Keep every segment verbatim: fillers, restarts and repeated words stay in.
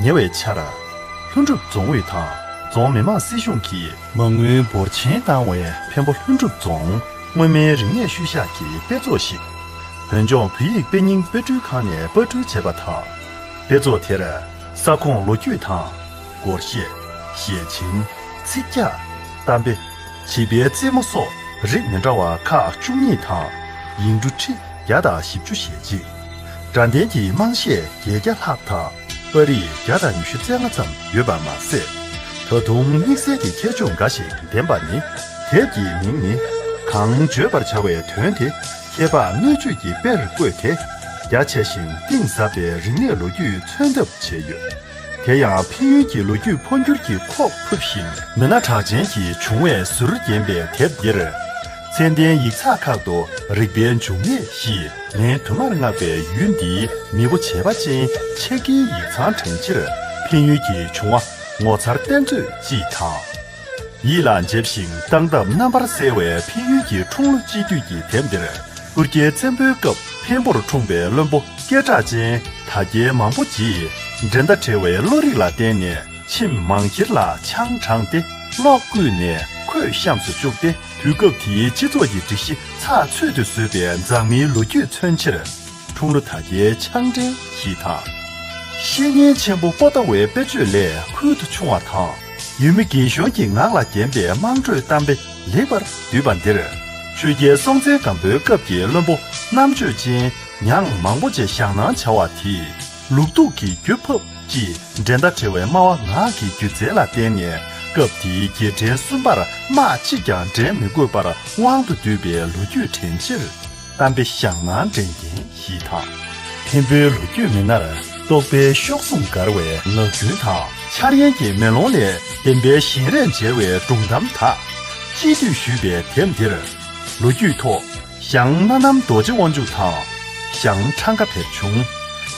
ཉེ་བའི་ཆར། ལྷུན་གྲུབ་རྫོང་ཨུད་དང་རྫོང་མི་མང་སྲིད་གཞུང་གིས་མ་དངུལ་འབོར་ཆེན་བཏང་བའི་འཕན་པོ་ལྷུན་གྲུབ་རྫོང་མངོན་མིན་རིག་གནས་ཤུལ་བཞག་གི་དཔེ་ཚོགས་ཤིག་བོད་ལྗོངས་བོད་ཡིག་དཔེ་རྙིང་དཔེ་སྐྲུན་ཁང་ནས་པར་སྐྲུན་བྱས་པ་དང་། དཔེ་ཚོགས་དེར་ས་ཁོངས་ལོ་རྒྱུས་དང་། སྒོར་གཞས། ཞལ་ཆེམས། ཚིག་རྒྱག་གཏམ་དཔེ། བྱིས་པའི་རྩེད་མོ་སོགས་རིགས་མི་འདྲ་བ་ཁག་བཅུ་གཉིས་དང་། ཡིག་འབྲུ་ཁྲི་བརྒྱ་དང་བཞི་བཅུ་ཞེ་གཅིག་སྒྲ་ལྡན་གྱི་དམངས་གཞས་བརྒྱད་བརྒྱ་ལྷག་དང་། པར་རིས་བརྒྱ་དང་ཉི་ཤུ་རྩ་ལྔ་ཙམ་ཡོད་པ་མ་ཟད། ད་དུང་དམིགས་བསལ་གྱི་ཁྱད་ཆོས་འགའ་ཞིག་ལྡན་པ་ནི། དེབ་ཀྱི་མིང་ནི། གང་བརྗོད་པར་བྱ་བའི་དོན་དེ། ཁྱད་འཕགས་སྣོད་བཅུད་ཀྱི་དཔེར་བཀོད་དེ། རྒྱ་ཆེ་ཞིང་གཏིང་ཟབ་པའི་རིག་གནས་ལོ་རྒྱུས་མཚོན་ཐབས་བྱས་ཡོད། དེ་ཡང་འཕན་ཡུལ་གྱི་ལོ་རྒྱུས་འཕོ་འགྱུར་གྱི་ཁོག་ཕུབ་ཞིང་། མི་སྣ་གྲགས་ཅན་གྱི་བྱུང་བའི་ཟུར་བརྒྱན་པའི་དེབ་འདིར། ཚད་ལྡན་ཡིག་ཚགས་ཁག་ཏུ་རིག་པའི་འབྱུང་གནས་ཞེས་ལན་དུ་མར་བསྔགས་པའི་ཡུལ་འདིའི་མེས་པོ་བྱེས་པ་ཅན་ཆེ་ཁེའི་ཡིག་ཚང་དྲན་ཕྱིར། འཕན་ཡུལ་གྱི་བྱུང་བ་ངོ་མཚར་གཏེར་མཛོད་ཅིག་དང་། ཡིད་ལ་འཇེབས་ཤིང་སྟངས་སྟབས་རྣམ་པར་གསལ་བའི་འཕན་ཡུལ་གྱི་འཁྲུངས་ལོ་སྤྱི་འདུས་ཀྱི་དེབ་འདིར། སྤུར་རྒྱལ་བཙན་པོའི་སྐབས་འཕན་པོར་འཁྲུངས་པའི་བློན་པོ་སྐད་གྲགས་ཅན་དར་རྒྱས་མང་པོ་ཅིག་འགྲན་ཟླ་བྲལ་བའི་བློ་རིག་ལ་བརྟེན་ནས། ཆེམས་མང་ཁྱེར་ལ་ཆང་དྲངས་ཏེ། གློག་བརྐུས་ནས་ཁོད་བཤམས་སུ་བཅུག་སྟེ། དུས་སྐབས་དེའི་སྤྱི་ཚོགས་ཀྱི་སྒྲིག་གཞི་ཚགས་ཚུད་དུ་བཟོས་པའི་མཛངས་མིའི་ལོ་རྒྱུས་མཚོན་ཕྱིར། འཁྲུངས་ལོ་དར་རྒྱས་ཆང་འགྲན་ཞེས་དང་། བཤེས་གཉེན་ཆེན་པོ་པོ་ཏཱ་ཝའི་དཔེ་བརྗོད་ལས་ཁུལ་དུ་ཕྱུང་བ་དང་། ཡུལ་མི་རྒན་གཞོན་གྱི་ངག་ལ་བརྒྱན་པའི་དམངས་ཁྲོད་གཏམ་དཔེ་ལེགས་པར་བསྡུས་པ་འདིར། ཆོས་རྒྱལ་སྲོང་བཙན་སྒམ་པོའི་སྐབས་ཀྱི་བློན་པོ་རྣམ་དཔྱོད་ཅན་ཉང་མང་པོ་ཅིག་ཞང་སྣང་བྱ་བ་དེས། ལུགས་སྡུག་གི་རྒྱུ་ཕབ་ཅེས་འགྲན་ཟླ་བྲལ་བའི་སྨྲ་བ་ངག་གི་སྒྱུ་རྩལ་ལ་བརྟེན་ནས། སྐབས་དེའི་རྒྱལ་ཕྲན་གསུམ་པར་དམག་གཅིག་ཀྱང་འདྲེན་མི་དགོས་པར་དབང་དུ་བསྡུས་པའི་ལོ་རྒྱུས་དྲན་ཕྱིར། གཏམ་དཔེ་ཞང་སྣང་འགྲན་རྒྱན་ཞེས་དང་། འཕན་པོའི་ལོ་རྒྱུས་མི་སྣར་རྟོག་པའི་གཤོག་ཟུང་དགར་བའི་ངག་རྒྱུན་དང་། འཆར་ཡན་གྱི་མེ་ལོང་ལས་བདེན་པའི་བཞིན་རས་འཇལ་བའི་སྒྲུང་གཏམ་དག་གཅིག་བསྡུས་ཞུས་པའི་དེབ་འདིར། ལོ་རྒྱུས་ཐོག་ཞང་སྣ་ནམ་རྡོ་རྗེ་དབང་ཕྱུག་དང་། ཞང་འཕྲང་ཁ་བེར་ཆུང་།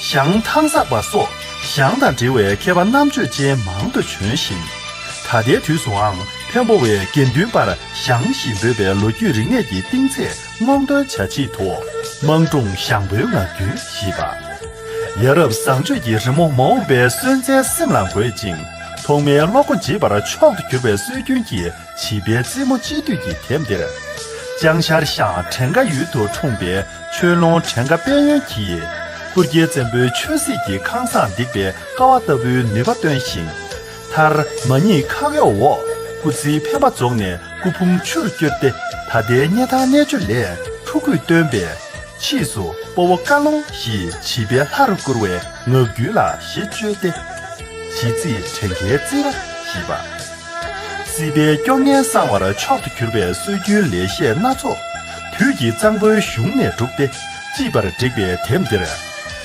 ཞང་ཐང་སག་པ་སོགས་ཞང་དང་འབྲེལ་བའི་མཁས་པ་རྣམ་དཔྱོད་ཅན་མང་དུ་བྱོན་ཞིང་། ད་ལྟའི་དུས་སུའང་འཕན་པོ་བའི་དགེ་འདུན་པར་ཞང་ཞེས་འབོད་པའི་ལོ་རྒྱུས་རིག་གནས་ཀྱི་གཏིང་ཚད་སྔོག་འདོན་བྱ་ཆེད་དུ། དམངས་སྒྲུང་ཞང་པོའི་ངག་རྒྱུན་ཞེས་པ། ཡ་རབས་བཟང་སྤྱོད་ཀྱི་རི་མོ་མ་འོངས་པའི་སོན་རྩའི་སེམས་ལ་འགོད་ཅིང་། ཐོག་མའི་བློ་སྒོ་འབྱེད་པར་མཆོག་ཏུ་གྱུར་པའི་སྲོལ་རྒྱུན་གྱི་བྱིས་པའི་རྩེད་མོ་སྤྱི་འདུས་ཀྱི་དེབ་འདིར། ལྕང་ཤར་ཤང་བྲན་ཀ་ཡུལ་དུ་འཁྲུངས་པའི་ཆོས་ལོང་བྲན་ཀ་དཔལ་ཡོན་གྱིས། སྤུར་རྒྱལ་བཙན་པོའི་ཆོས་སྲིད་ཀྱི་ཁང་བཟང་འདེགས་པའི་ཀ་བ་ལྟ་བུའི་ནུས་པ་སྟོན་ཞིང་། མཐར་མ་ཉེས་ཁག་གཡོགས་འོག་སྐུ་ཚེའི་འཕེན་པ་རྫོགས་ནས་སྐུ་ཕུང་ཆུར་བསྐྱུར་ཏེ། ད་ལྟའི་གནས་སྟངས་གནས་ཆུ་ལས་ཕྲུ་གུས་བཏོན་པའི། ཕྱིས་སུ་དཔའ་བོ་བཀའ་ལོང་ཞེས་བྱིས་པའི་ལྷ་རུ་བཀུར་བའི་ངག་རྒྱུན་ལ་གཞི་བཅོལ་ཏེ། བྱིས་རྩེད་བྲན་ཀའི་རྩེད་ར་ཞེས་པ། སྲིད་པའི་སྐྱོ་ངལ་སངས་བར་མཆོག་ཏུ་གྱུར་པའི་སྲོལ་རྒྱུན་ལེགས་བཤད་སྣ་ཚོགས། དུས་ཀྱི་གཙང་པོའི་གཞུང་ནས་བསྒྲུབས་ཏེ། ཅིས་པར་བསྒྲིགས་པའི་དེབ་འདིར།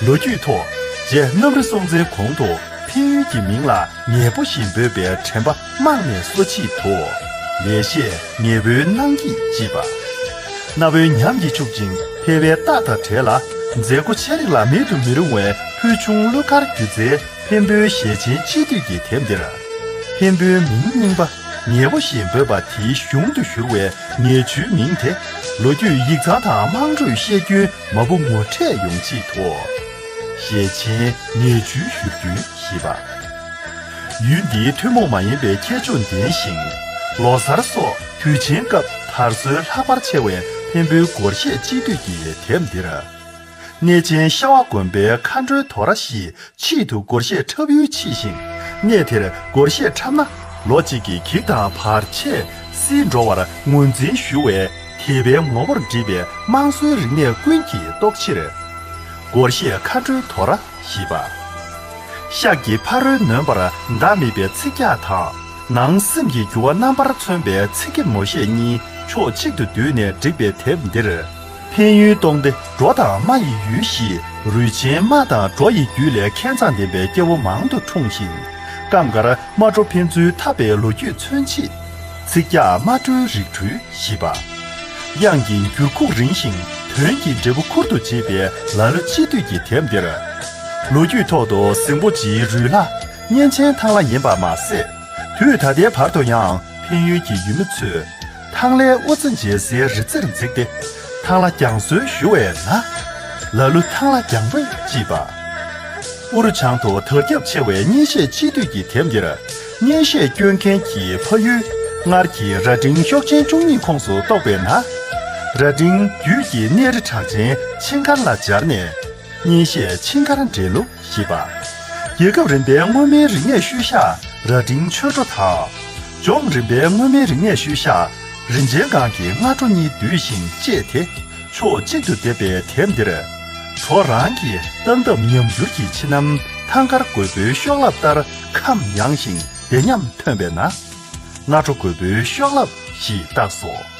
ལོ་རྒྱུས་ཐོག་རྗེ་གནམ་རི་སྲོང་བཙན་གོང་དུ་འཕན་ཡུལ་གྱི་མིང་ལ་ཉེ་པོ་ཞེས་འབོད་པའི་དྲན་པ་རྨང་ནས་གསོ་ཆེད་དུ། ལེགས་བཤད་ཉེ་པོའི་གནང་སྐྱིད་ཅེས་པ། གནའ་བོའི་ཉམས་ཀྱིས་ཕྱུག་ཅིང་འཕེལ་བའི་རྟགས་དང་བྲལ་ལ། མཛད་སྒོ་ཆེ་རིགས་ལ་མེད་དུ་མི་རུང་བའི་ཕུལ་བྱུང་གླུ་གར་སྒྱུ་རྩལ་འཕན་པོའི་ཞལ་ཆེན་སྤྱི་འདུས་ཀྱི་དེབ་འདིར། འཕན་པོའི་མིང་རྙིང་པ་ཉེ་པོ་ཞེས་འབོད་པ་དེའི་གཞུང་དུ་བཞུར་བའི་ཉེ་ཆུའི་མིང་དེ། ལོ་རྒྱུས་ཡིག་ཚང་དང་དམངས་ཁྲོད་བཤད་རྒྱུན་མ་བུ་ངོ་འཕྲད་ཡོང་ཆེད་དུ། ཞལ་ཆེན་ཉེ་ཆུའི་བཞུར་རྒྱུན་ཞེས་པ། ཡུལ་འདིའི་ཐུན་མོང་མ་ཡིན་པའི་ཁྱད་ཆོས་ལྡན་ཞིང་། ལོ་གསར་སོགས་དུས་ཆེན་སྐབས་དར་སྲོལ་ལྷག་པར་ཆེ་བའི་འཕན་པོའི་སྒོར་གཞས་སྤྱི་འདུས་ཀྱི་དེབ་འདིར། གནས་ཆེན་ཤ་བ་དགོན་པའི་མཁའ་འགྲོའི་དོ་ར་ཞེས་ཆེད་དུ་སྒོར་གཞས་འཁྲབ་ཡུལ་མཆིས་ཤིང་། གནས་དེར་སྒོར་གཞས་འཁྲབ་ན་ལོ་གཅིག་གི་གེགས་དང་བར་ཆད་སེལ་འགྲོ་བར་ངོས་འཛིན་ཞུ་བའི་དད་པའི་ངོ་བོར་བསྒྲིབས་པའི་དམངས་སྲོལ་རིག་གནས་ཀུན་གྱིས་རྟོགས་ཕྱིར། སྒོར་གཞས་མཁའ་འགྲོའི་དོ་ར་ཞེས་པ། ཤགས་ཀྱི་ཕ་རོལ་ནོན་པར་ཟླ་མེད་པའི་ཚིག་རྒྱག་དང་། ནང་སེམས་ཀྱི་འགྱུར་བ་རྣམ་པར་མཚོན་པའི་ཚིག་གི་མོ་ཤེས་གཉིས་ཕྱོགས་གཅིག་ཏུ་བསྡུས་ནས་བསྒྲིགས་པའི་དེབ་འདིར། འཕན་ཡུལ་སྟོང་སྡེ་འབྲོ་དང་རྨ་ཡི་ཡུལ་ཞེས་རུས་ཆེན་རྨ་དང་འབྲོ་ཡི་རྒྱུད་ལས་མཁས་མཛངས་ལྡན་པའི་སྐྱེ་བོ་མང་དུ་འཁྲུངས་ཤིང་། སྐབས་འགར་རྨ་འབྲོ་ཕན་ཚུན་འཐབ་པའི་ལོ་རྒྱུས་མཚོན་ཆེད། ཚིག་རྒྱག་རྨ་འབྲོའི་རིགས་འཕྲུལ་ཞེས་པ། དབྱངས་ཀྱི་འགྱུར་ཁུག་རིང་ཞིང་དོན་གྱི་འབྲས་བུ་ཁུར་དུ་བྱེད་པའི་ལ་གླུ་སྤྱི་འདུས་ཀྱི་དེབ་འདིར། ལོ་རྒྱུས་ཐོག་ཏུ་ཟིང་པོ་ཇིའི་རུས་ལྷ་གཉན་ཆེན་ཐང་ལྷ་ཡིན་པ་མ་ཟད། དུས་ད་ལྟའི་བར་དུ་ཡང་འཕན་ཡུལ་གྱི་ཡུལ་མི་ཚོས་ཐང་ལྷའི་དབུ་རྩེ་མཇལ་སའི་རི་རྩེར་འཛེགས་ཏེ། ཐང་ལྷ་རྒྱང་གསོལ་ཞུ་བས་ན། ལ་གླུ་ཐང་ལྷ་རྒྱང་འབོད་ཅེས་པ། དབུ་རུ་བྱང་དུ་དར་ཁྱབ་ཆེ་བའི་གཉན་གཤེད་སྤྱི་འདུས་ཀྱི་དེབ་འདིར། གཉན་གཤེད་སྐྱོན་མཁན་གྱི་ཕ་ཡུལ་སྔར་གྱི་རྭ་སྒྲེང་གཤོག་ཆེན་བཅུ་གཉིས་ཁོངས་སུ་གཏོགས་པའི་ནང་། རྭ་སྒྲེང་རྒྱུད་ཀྱི་གནས་རི་གྲགས་ཅན་ཆིང་དཀར་ལ་སྦྱར་ནས། གཉན་གཤེད་ཆིང་དཀར་འདྲེན་ལུགས་ཞེས་པ། རྒྱལ་ཁབ་རིམ་པའི་སྔོན་མའི་རིག་གནས་ཤུལ་བཞག་རྭ་སྒྲེང་ཆོས་འཕྲོ་དང་། ལྗོངས་རིམ་པའི་སྔོན་མའི་རིག་གནས་ཤུལ་བཞག་རིན་ཆེན་སྒང་གི་སྔ་དྲོ་གཉིས་བསྡུས་ཤིང་བཅས་ཏེ། ཕྱོགས་གཅིག་ཏུ་བསྡེབས་པའི་དེབ་འདིར། གྲོགས་རང་གི་སྟངས་སྟབས་ཉམས་འགྱུར་གྱི་ཕྱི་ནང་ཐང་དཀར་རྒོད་པོའི་གཤོག་རླབས་ལྟར་ཁམས་ཡངས་ཤིང་བདེ་ཉམས་ཐོན་པས་ན། སྔ་དྲོ་རྒོད་པོའི་གཤོག་རླབས་ཞེས་བཏགས་སོ།